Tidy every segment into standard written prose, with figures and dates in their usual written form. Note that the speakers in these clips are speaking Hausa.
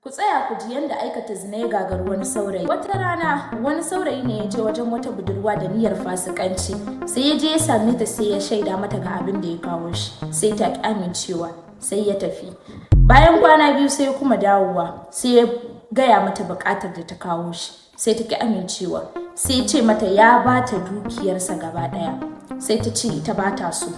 Ku tsaya ku ji yadda aikata zina ya gagari wani saurayi. Wata rana wani saurayi ne ya je wajen wata budurwa da niyyar fasikanci. Sai ya je ya same ta, sai ya shaida mata ga abin da ya kawo shi. Sai ta ki amincewa, sai ya tafi. Bayan kwana 2 sai ya kuma dawowa, sai ya gaya mata buƙatar da ta kawo shi. Sai ta ki amincewa. Sai ya ce mata ya ba ta dukiyarsa gaba ɗaya. Sai ta ce ita ba ta so.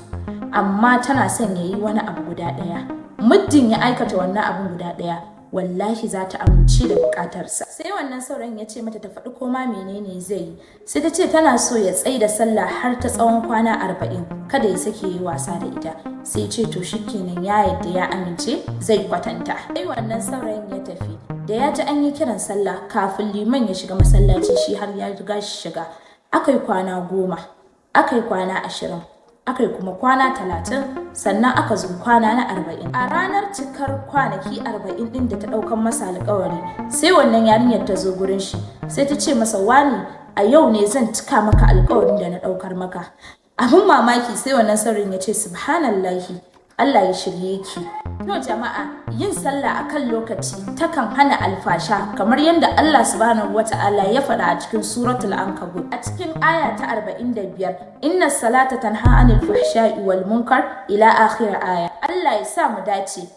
Amma tana son ya yi wani abu guda ɗaya. Muddin ya aikata wannan abun guda ɗaya, wallahi za ta amince da bukatarsa. Sai wannan saurayin ya ce mata ta faɗi koma menene zai yi. Sai ta ce tana so ya tsai da sallah har ta tsawon kwana 40, kada ya sake yi wasa da ita. Sai ce to shikenan, ya yadda, ya amince, zai kwatanta. Sai wannan saurayin ya tafi. Da ya ji an yi kiran sallah, kafin liman ya shiga masallaci shi har ya riga shi shiga. Aka yi kwana 10, aka yi kwana 20, aka yi kuma kwana 30, sannan aka zo kwana na 40. A ranar cikar kwanaki 40 ɗin da ta ɗaukan masa alkawari, sai wannan yarinyar ta zo gurin shi, sai ta ce masa, "Wani, a yau ne zan cika maka alkawarin da na ɗaukar maka." Abin mamaki, sai wannan saurayin ya ce, "Subhanallahi, Allah ya shirye ki." To jama'a, yin sallah a kan lokaci takan hana alfasha, kamar yadda Allah Subhanahu wata'ala ya faɗa a cikin Suratul Ankabut a cikin aya ta 45, "Inna salata tanha anil fahsha'i wal munkar," ila akhir aya. Allah ya sa mu dace.